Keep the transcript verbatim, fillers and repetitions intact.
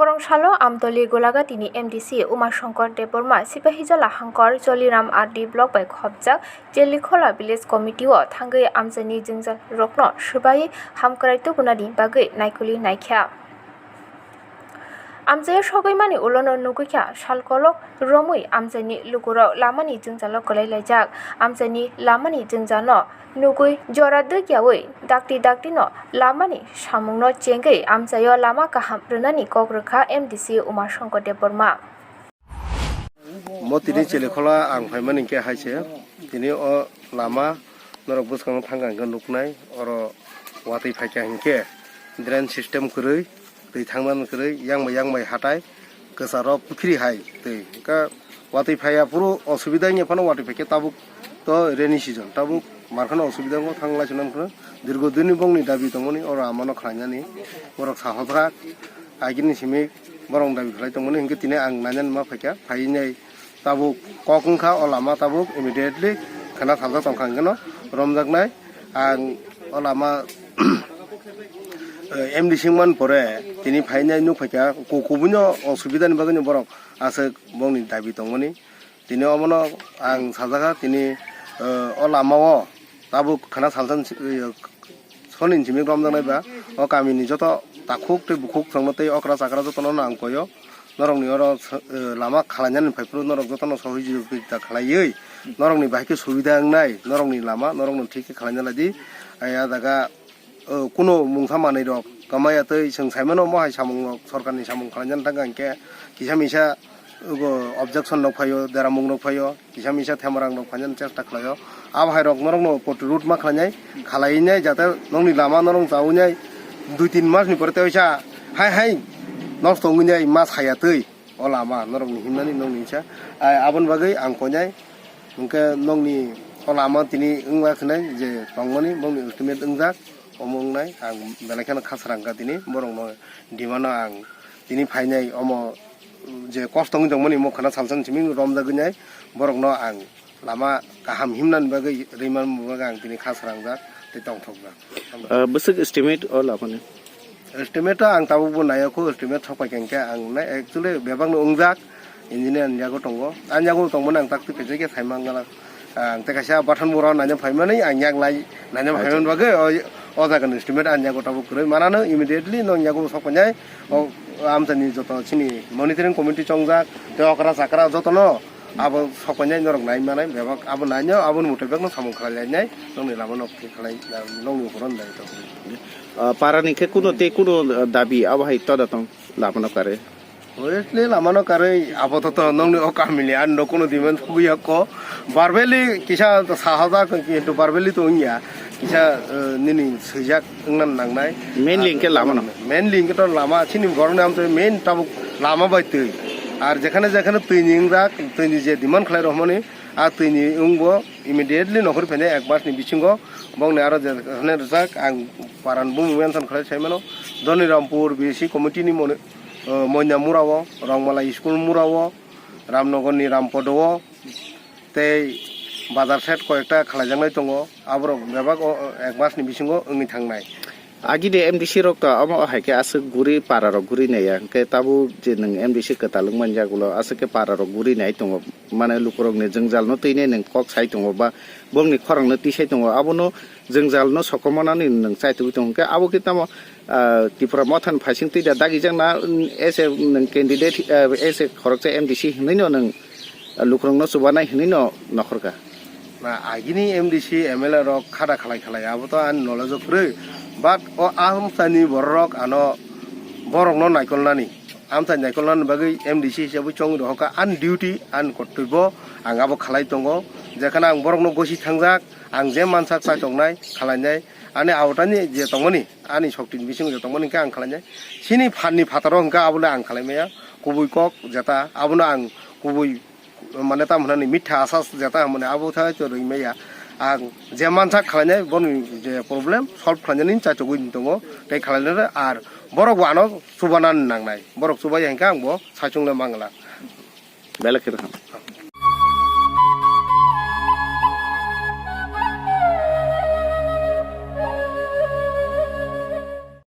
Khorang salo Amtoli Golagatini M D C Uma Shankar Debbarma, Sipahijala Hangkor, Joliram R D block bai khopjak Chelikhola Village Committee o thangwi amchaini jwngjal rokno swbai hamkrai tubunani bagwi naikuli naikha. Amchaio sogwi mani ulono nugwi kha sal kolok romwi amchaini lukurok lamani jwngjalo kwlai laijak. Amchaini lamani jwngjalno nugwi jora dwkyaui dakti daktino lamani samungno chengwi amchaio lama kaham rwnani kok rwkha M D C Uma Shankar Debbarma. Mo tini Chelikhola ang phaimani hwnkhe hai se, tini o lama norok bwskango thangkha hwnkhe nuknai, oro watwi phaikha hwnkhe drain system kwrwi, twi thangmani kwrwi, yang bai yang bai hatai kwcharo pukhri hai twi. Hwnkhe watwi phaiya phuru osubida wngya phano watwi phaikhe tabuk to rainy season, tabuk markhano osubida wngkha, thanglai swnam kheno dirgo dini bongni dabi tongmani oro amano khlainani borok sahothra agini simi borok dabi khlai tongmani hwnkhe tini ang nainani ma phaikha, phainai tabuk kok wngkha o lama tabuk immediately khana saljak tongkha hwnkhe no romjaknai ang o lama M D C wngmani pore tini phainai nuk phaikha ku-, kubuino osubidani bagwino borok aswk bongni dabi tongmani. Tini omono ang sajakha, tini, eh, o lama o tabuk khana salsa ni si-, eh, soni ni simi romjaknai ba o kamini joto takhuk tei bukhuk chwngno tei okra chakra jotono ang koyo. Norokni oro, eh, lama khalainani phaiphuru norok jotono sohojogita khlaiwi norokni bahai khe subida wngnai, norokni lama norokno thik khe khalaina lai di. Ai, ah jaga o, kuno mungsa manwi rok kwmaya twi chwng saimano omo hai samung rok sorkarni samung khlaina thangkha hinkhe kisa misa ogo objection rok phaio, deramung rok phaio, kisa misa themarang rok phainani chesta khlaio. Abo hai rok norokno protirud ma khlainai, khlainai jate nokni lama norok chawi nai dui tin mas ni pore tei waisa hai hai nosto wngwi nai ma saya twi. O lama norokni himnani nokni sa. Ai, aboni bagwi ang koinai. Hwnkhe nokni o lama tini wngya khwnai je tongmani, bongni ultimate wngjak, omo wngnai. Ang belai kheno khasarang kha tini, borokno demand-o ang tini phainai, omo je kosto wngwi tongmani, omo khwna salsa ni simi romjagwi nai, borokno ang lama kaham himnani bagwi, rwimani bagwi ang tini kha srangjak tei tongthokjak. Ah, bwswk estimate o lamani? Estimate to ang tabukbo naiya kho, estimate sok paikha hinkhe ang nai actually bebakno wngjak, engineer ani yago tongo. Ani yago tongmani ang tak twi kaisa khe sai mangala. Ang tei kaisa Pathan bura naina phaimani ang yak lai naina Acha. Phaimani bagwi o, o jagani estimate ani yago tabuk kwrwi manano immediately nong yago sok painai. O amchaini joto chini monitoring committee chongjak tei okra chakra jotono abo sok painai norok nai manai bebak abo naino aboni mutai bekno samung khlai lainai nongni lama nok thik khlai nongni uphuru nai tongo. Ah, parani khe kuno tei kuno, ah, dabi abo hai toda tong lama no kare. Obviously lama no karwi abo to, to nongni o kamini ani no kuno demand thugwi ya ko. Verbally kisa sahajak kintu verbally to wngya. Kisa, eh, nini swijak wngna nangnai. Mainly hwnkhe lama no. Mainly hwnkhe to lama chini borokni amtwi main tabuk lama bai twi. Ar jekhane jekhane twini wngjak, twini je demand khlai rohormani, a twini wngbo immediately nokhorwi phainai ek masni bisingo. Bongni aro jekhane rwjak ang paran bumu mention khlai sai mano. Dhonirampur B C committee ni moni, eh, Moina mura o, Rongmala school mura o, Ramnagar ni Rampodo o, tei bazar side koyekta khlaijaknai tongo, aborok bebak o, o, ek masni bisingo wngwi thangnai. Agini M D C rok to omo hai khe aswk guri para rok guri naiya, hwnkhe tabuk je nwng M D C kwtal wngmani yagulo aswk khe para rok guri nai tongo, mane lukurokni jwngjalno twi nai nwng kok sai tongo ba bongni khorangno twi sai tongo, abono jwngjalno sokomornani nwng chai tugwi tongo, hwnkhe abo khe tamo, ah, Tipra Mothani phaising twi da dagijakna, ese nwng candidate, ah, ese khoroksa M D C hwnwi no nwng lukurokno chubanai hwnwi no nokhorkha. Na, agini M D C, M L A rok khada khalai khalai, abo to ani knowledge o kwrwi. But o amchaini bororok ano borokno naikolnani, amchai naikolnani bagwi M D C hisabwi chongwi rohorkha. Ani duty, ani kortoibo ang abo khalai tongo. Jekhano ang borokno gosi thangjak, ang je mansak chai tongnai, khalainai, ani awtani je tongmani, ani soktini bisingo je tongmani hwnkhe ang khalainai. Chini phanni phataro hwnkhe abono ang khalai maya, kubui kok jeta, abono ang kubui mane tamo hwnani mitha asas jeta hwnmani abo thai to rwi maya. Ang je mansak khalainai boni je problem solve khlainani chachogwi tongo tei khalainai ar borok bo ano chubanani nangnai. Borok chubaiya hwnkhe ang bo saichung le mangla. Belai kheno ham.